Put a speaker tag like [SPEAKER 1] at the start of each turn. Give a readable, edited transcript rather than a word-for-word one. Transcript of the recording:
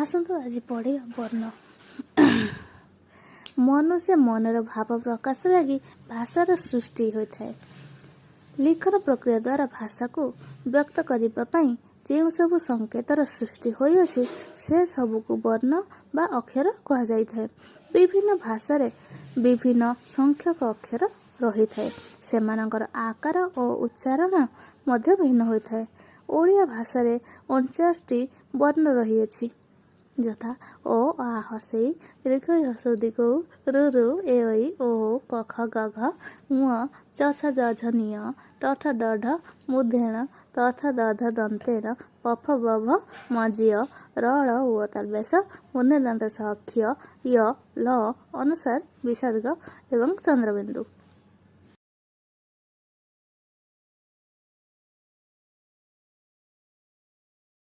[SPEAKER 1] ଆସନ୍ତୁ ଆଜି ପଢ଼ିବା ବର୍ଣ୍ଣ। ମନୁଷ୍ୟ ମନର ଭାବ ପ୍ରକାଶ ଲାଗି ଭାଷାର ସୃଷ୍ଟି ହୋଇଥାଏ। ଲିଖନ ପ୍ରକ୍ରିୟା ଦ୍ୱାରା ଭାଷାକୁ ବ୍ୟକ୍ତ କରିବା ପାଇଁ ଯେଉଁ ସବୁ ସଂକେତର ସୃଷ୍ଟି ହୋଇଅଛି, ସେ ସବୁକୁ ବର୍ଣ୍ଣ ବା ଅକ୍ଷର କୁହାଯାଇଥାଏ। ବିଭିନ୍ନ ଭାଷାରେ ବିଭିନ୍ନ ସଂଖ୍ୟକ ଅକ୍ଷର ରହିଥାଏ। ସେମାନଙ୍କର ଆକାର ଓ ଉଚ୍ଚାରଣ ମଧ୍ୟ ଭିନ୍ନ ହୋଇଥାଏ। ଓଡ଼ିଆ ଭାଷାରେ 49ଟି ବର୍ଣ୍ଣ ରହିଅଛି, ଯଥା ଅ, ଆ, ହ୍ରସ୍ୱ ଇ, ଦୀର୍ଘ ଈ, ହ୍ରସ୍ୱ ଉ, ଦୀର୍ଘ ଉ, ଋ, ଋ, ଏ, ଐ, ଓ, ଓ, କ, ଖ, ଗ, ଘ, ଙ, ଚ, ଛ, ଜ, ଝ, ଞ, ଟ, ଠ, ଡ, ଢ, ମୂର୍ଦ୍ଧନ୍ୟ ଣ, ତ, ଥ, ଦ, ଧ, ଦନ୍ତ୍ୟ ନ, ପ, ଫ, ବ, ଭ, ମ, ଜ, ର, ଳ, ୱ ତାଲବ୍ୟ ଶ, ମୂର୍ଦ୍ଧନ୍ୟ ଦନ୍ତ ସ, କ୍ଷ, ୟ, ଲ, ଅନୁସ୍ୱାର, ବିସର୍ଗ ଏବଂ ଚନ୍ଦ୍ରବିନ୍ଦୁ।